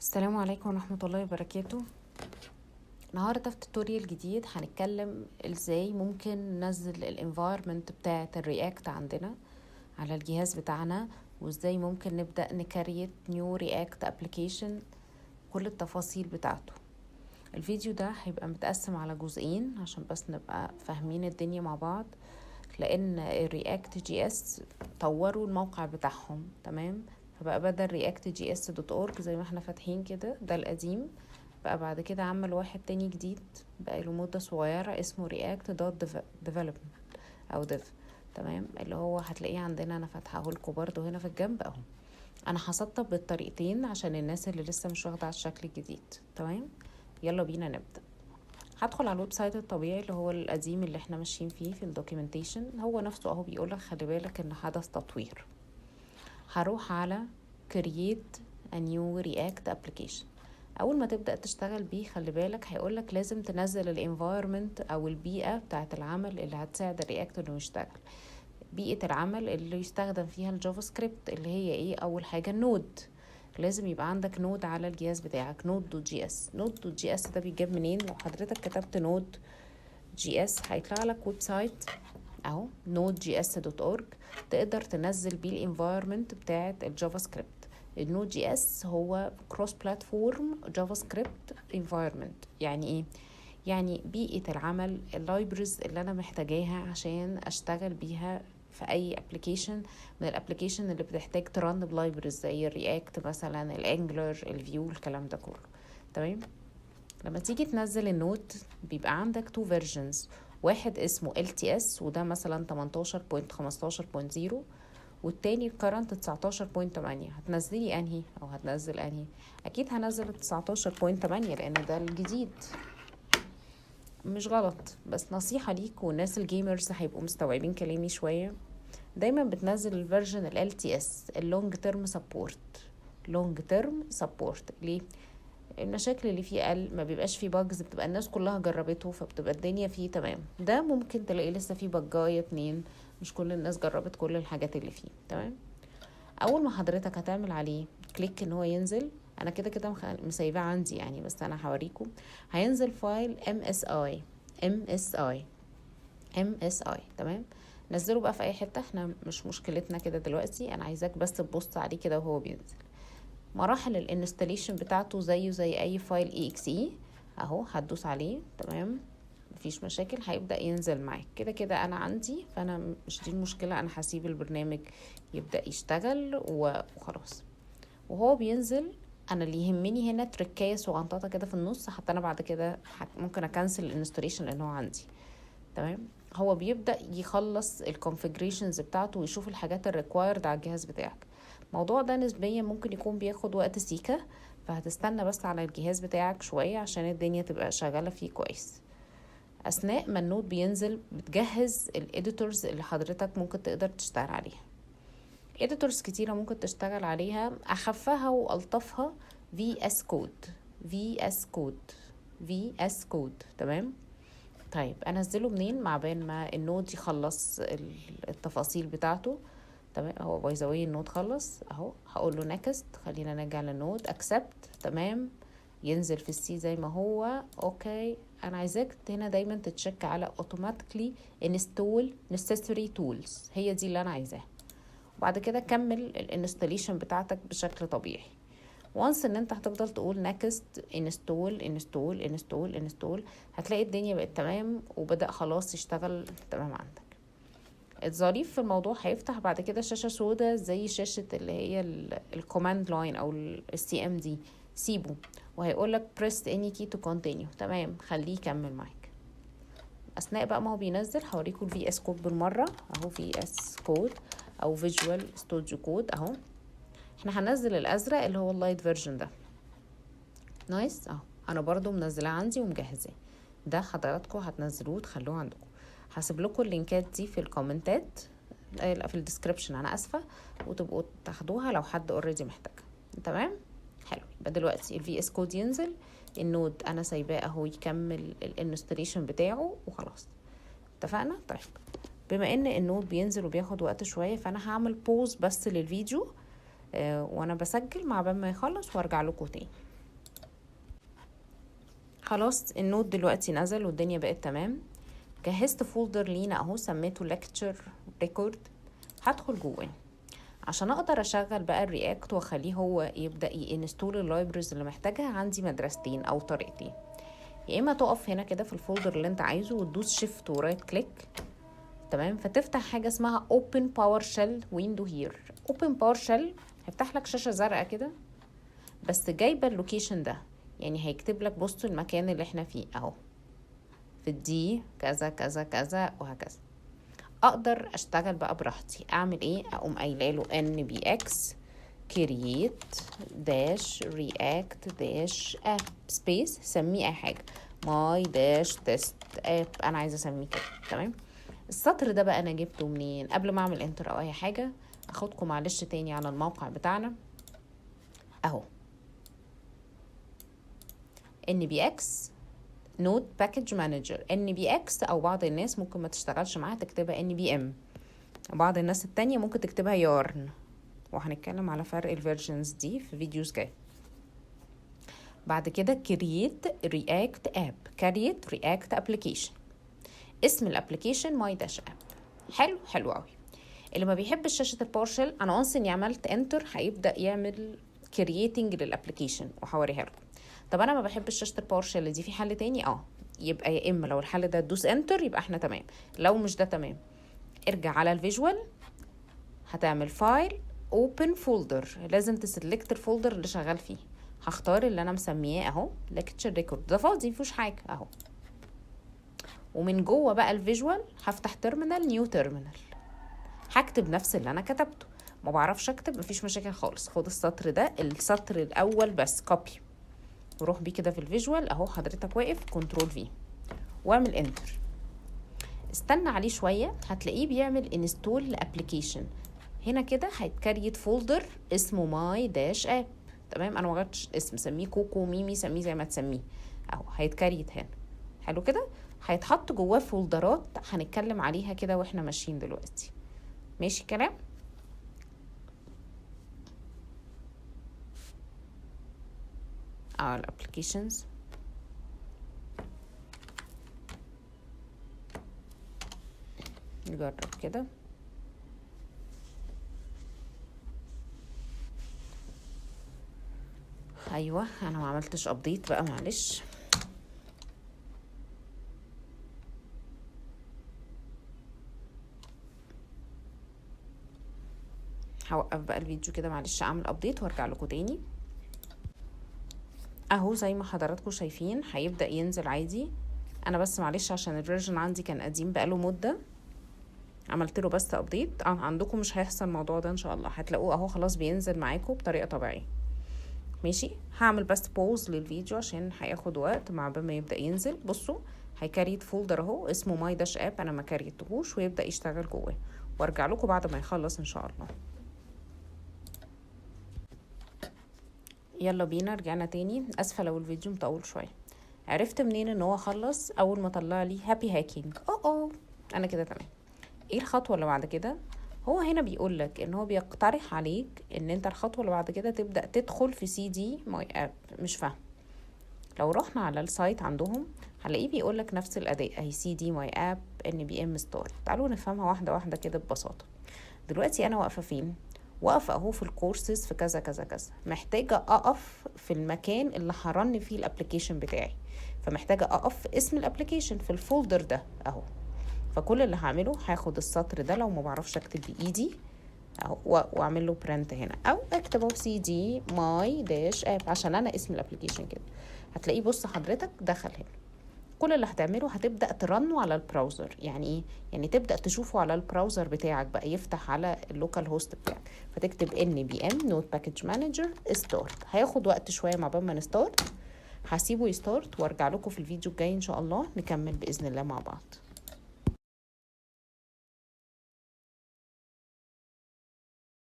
السلام عليكم ورحمة الله وبركاته. النهاردة في tutorial جديد هنتكلم ازاي ممكن ننزل ال environment بتاعة ال React عندنا على الجهاز بتاعنا، وازاي ممكن نبدأ ن create new React application، كل التفاصيل بتاعته. الفيديو ده هيبقى متقسم على جزئين عشان بس نبقى فاهمين الدنيا مع بعض، لان ال React JS طوروا الموقع بتاعهم، تمام؟ فبقى بدل reactjs.org زي ما احنا فاتحين كده، ده القديم، بقى بعد كده عمل واحد تاني جديد بقى له مدة صغيرة اسمه react.development او dev، تمام؟ اللي هو هتلاقيه عندنا، انا فاتحه لكم برضو هنا في الجنب اهو. انا هسطب بالطريقتين عشان الناس اللي لسه مش واخده على الشكل الجديد، تمام؟ يلا بينا نبدا. هدخل على ال website الطبيعي اللي هو القديم اللي احنا ماشيين فيه في ال documentation، هو نفسه اهو بيقولك خلي بالك ان حدث تطوير. هروح على create a new react application. اول ما تبدا تشتغل بيه خلي بالك هيقولك لازم تنزل ال environment او البيئه بتاعه العمل اللي هتساعد ال React انه يشتغل، بيئه العمل اللي يستخدم فيها ال JavaScript، اللي هي ايه؟ اول حاجه ال Node، لازم يبقى عندك Node على الجهاز بتاعك، Node dot JS. Node dot JS ده بيتجاب منين؟ لو حضرتك كتبت Node JS هيطلع لك website اهو nodejs.org، تقدر تنزل بيه ال environment بتاعه ال JavaScript. ال Node JS هو cross platform JavaScript environment. يعني ايه؟ يعني بيئة العمل، ال libraries اللي انا محتاجاها عشان اشتغل بيها في اي application من ال application اللي بتحتاج ت run ب libraries زي ال React مثلا، ال Angular، ال Vue، الكلام ده كله، تمام؟ لما تيجي تنزل ال Node بيبقى عندك two versions، واحد اسمه LTS وده مثلا 18.15.0، والتاني ال current 19.8. هتنزلي انهي او هتنزل انهي؟ اكيد هنزل ال 19.8 لان ده الجديد. مش غلط، بس نصيحة ليك والناس ال gamers هيبقوا مستوعبين كلامي شوية، دايما بتنزل ال version ال LTS، ال long term support. long term support ليه؟ المشاكل اللي فيه اقل، ما بيبقاش فيه bugs، بتبقى الناس كلها جربته فبتبقى الدنيا فيه تمام. ده ممكن تلاقي لسه فيه bug اية اتنين، مش كل الناس جربت كل الحاجات اللي فيه، تمام؟ اول ما حضرتك هتعمل عليه click ان هو ينزل، انا كده كده مسيفاه عندي يعني، بس انا هوريكم. هينزل file MSI، MSI، MSI، تمام؟ نزله بقى في اي حته، احنا مش مشكلتنا كده دلوقتي، انا عايزاك بس تبص عليه كده وهو بينزل. مراحل ال installation بتاعته زيه زي اي file EXE اهو، هتدوس عليه، تمام؟ مفيش مشاكل، هيبدا ينزل معاك. كده كده انا عندي، فانا مش دي المشكله، انا هسيب البرنامج يبدا يشتغل وخلاص. وهو بينزل انا اللي يهمني هنا تركايه صغنططه كده في النص، حتى انا بعد كده ممكن ا cancel ال installation لان هو عندي، تمام؟ هو بيبدا يخلص ال configurations بتاعته ويشوف الحاجات ال required على الجهاز بتاعك. الموضوع ده نسبيا ممكن يكون بياخد وقت سيكا، فهتستنى بس على الجهاز بتاعك شوية عشان الدنيا تبقى شغالة فيه كويس. اثناء ما ال Node بينزل بتجهز ال editors اللي حضرتك ممكن تقدر تشتغل عليها. editors كتيرة ممكن تشتغل عليها، اخفها والطفها VS Code، VS Code، VS Code، تمام؟ طيب انزله منين مع بين ما ال Node يخلص التفاصيل بتاعته؟ تمام، هو by the way ال Node خلص اهو، هقول له next. خلينا نرجع لل Node، accept، تمام، ينزل في ال C زي ما هو، okay. انا عايزاك هنا دايما ت check على automatically install necessary tools، هي دي اللي انا عايزاها. وبعد كده كمل ال installation بتاعتك بشكل طبيعي. once ان انت هتفضل تقول next، install، install، install، install، هتلاقي الدنيا بقت تمام وبدأ خلاص يشتغل تمام عندك. الظريف في الموضوع هيفتح بعد كده شاشة سودا زي شاشة اللي هي ال command line او ال CMD، سيبه وهيقولك press any key to continue، تمام؟ خليه يكمل معاك. اثناء بقى ما هو بينزل هوريكم ال VS Code بالمره اهو، VS Code او Visual Studio Code اهو. احنا هننزل الازرق اللي هو ال lite version ده، nice اهو، انا برضو منزلاه عندي ومجهزاه. ده حضراتكم هتنزلوه وتخلوه عندكم. هسيب لكم اللينكات دي في الكومنتات، لا في ال description انا اسفه، وتبقوا تاخدوها لو حد already محتاجها، تمام؟ حلو، يبقى دلوقتي ال VS Code ينزل، ال Node انا سايباه اهو يكمل ال installation بتاعه وخلاص، اتفقنا؟ طيب بما ان ال Node بينزل وبياخد وقت شويه، فانا هعمل pause بس للفيديو وانا بسجل مع بال ما يخلص وارجع لكم تاني. خلاص ال Node دلوقتي نزل والدنيا بقت تمام. جهزت folder لينا اهو، سميته lecture record. هدخل جواه عشان اقدر اشغل بقى ال React واخليه هو يبدا ي install ال libraries اللي محتاجها. عندي مدرستين او طريقتين، يا اما تقف هنا كده في ال folder اللي انت عايزه وتدوس shift و right click، تمام، فتفتح حاجة اسمها open PowerShell window here. open PowerShell هيفتح لك شاشة زرقاء كده، بس جايبه ال location ده، يعني هيكتب لك بصوا المكان اللي احنا فيه اهو، في ال D كذا كذا كذا وهكذا. اقدر اشتغل بقى براحتي. اعمل ايه؟ اقوم قايله له npx create dash react dash app space، سميه اي حاجة، my dash test app، انا عايزه اسميه كده، تمام. السطر ده بقى انا جبته منين؟ قبل ما اعمل enter او اي حاجة اخدكم معلش تاني على الموقع بتاعنا اهو، npx node package manager، npx، او بعض الناس ممكن ما تشتغلش معاها تكتبها npm، وبعض الناس التانية ممكن تكتبها yarn، وهنتكلم على فرق ال versions دي في videos جاي. بعد كده create react app، create react application، اسم ال application my dash app. حلو، حلو قوي. اللي ما بيحبش شاشة ال PowerShell، انا once اني عملت enter هيبدأ يعمل creating لل application وهوريها لكم. طب انا ما بحبش شاشة ال PowerShell دي، في حل تاني؟ يبقى يا اما لو الحل ده تدوس enter يبقى احنا تمام، لو مش ده تمام ارجع على ال visual، هتعمل file open folder، لازم ت select ال folder اللي شغال فيه. هختار اللي انا مسمياه اهو lecture record، ده فاضي مفيهوش حاجة اهو. ومن جوه بقى ال visual هفتح terminal، new terminal، هكتب نفس اللي انا كتبته. ما بعرفش اكتب مفيش مشاكل خالص، خد السطر ده السطر الاول بس copy وروح بيه كده في ال visual اهو، حضرتك واقف control V واعمل enter، استنى عليه شوية هتلاقيه بيعمل install ل application. هنا كده هيت create folder اسمه my dash app، تمام. انا ما غيرتش الاسم، سميه كوكو ميمي، سميه زي ما تسميه اهو، هيت create هنا. حلو كده، هيتحط جواه folder ات هنتكلم عليها كده واحنا ماشيين دلوقتي، ماشي الكلام؟ ال applications نجرب كده. ايوه انا ما عملتش update بقى، معلش. هوقف بقى الفيديو كده معلش، اعمل update وارجع لكم تاني. اهو زي ما حضراتكم شايفين هيبدأ ينزل عادي. انا بس معلش عشان ال version عندي كان قديم بقاله مدة، عملت له بس update. عندكم مش هيحصل الموضوع ده ان شاء الله، هتلاقوه اهو خلاص بينزل معاكم بطريقة طبيعية، ماشي. هعمل بس pause للفيديو عشان هياخد وقت مع ما يبدأ ينزل. بصوا هي create folder اهو اسمه my dash app، انا ما create هوش، ويبدأ يشتغل جواه، وارجع لكم بعد ما يخلص ان شاء الله. يلا بينا، رجعنا تاني. اسفه لو الفيديو مطول شوية. عرفت منين ان هو خلص؟ اول ما طلع لي happy hacking. انا كده تمام. ايه الخطوة اللي بعد كده؟ هو هنا بيقول لك ان هو بيقترح عليك ان انت الخطوة اللي بعد كده تبدا تدخل في cd my app. مش فاهم. لو رحنا على ال site عندهم هنلاقيه بيقول لك نفس الاداء اهي، cd my app npm start. تعالوا نفهمها واحدة واحدة كده ببساطة. دلوقتي انا واقفة فين؟ واقفة اهو في الكورسز في كذا كذا كذا، محتاجه اقف في المكان اللي ه run فيه ال application بتاعي، فمحتاجه اقف في اسم ال application في ال folder ده اهو. فكل اللي هعمله هاخد السطر ده لو ما بعرفش اكتب بايدي اهو، واعمل له print هنا، او اكتب اهو cd my dash app عشان انا اسم ال application كده. هتلاقيه بص حضرتك دخل هنا. كل اللي هتعمله هتبدا ت run ه على ال browser. يعني ايه؟ يعني تبدا تشوفه على ال browser بتاعك بقى، يفتح على ال localhost بتاعك. فتكتب npm node package manager start. هياخد وقت شوية مع بال ما ن start، هسيبه ي start وارجع لكم في الفيديو الجاي ان شاء الله نكمل باذن الله مع بعض.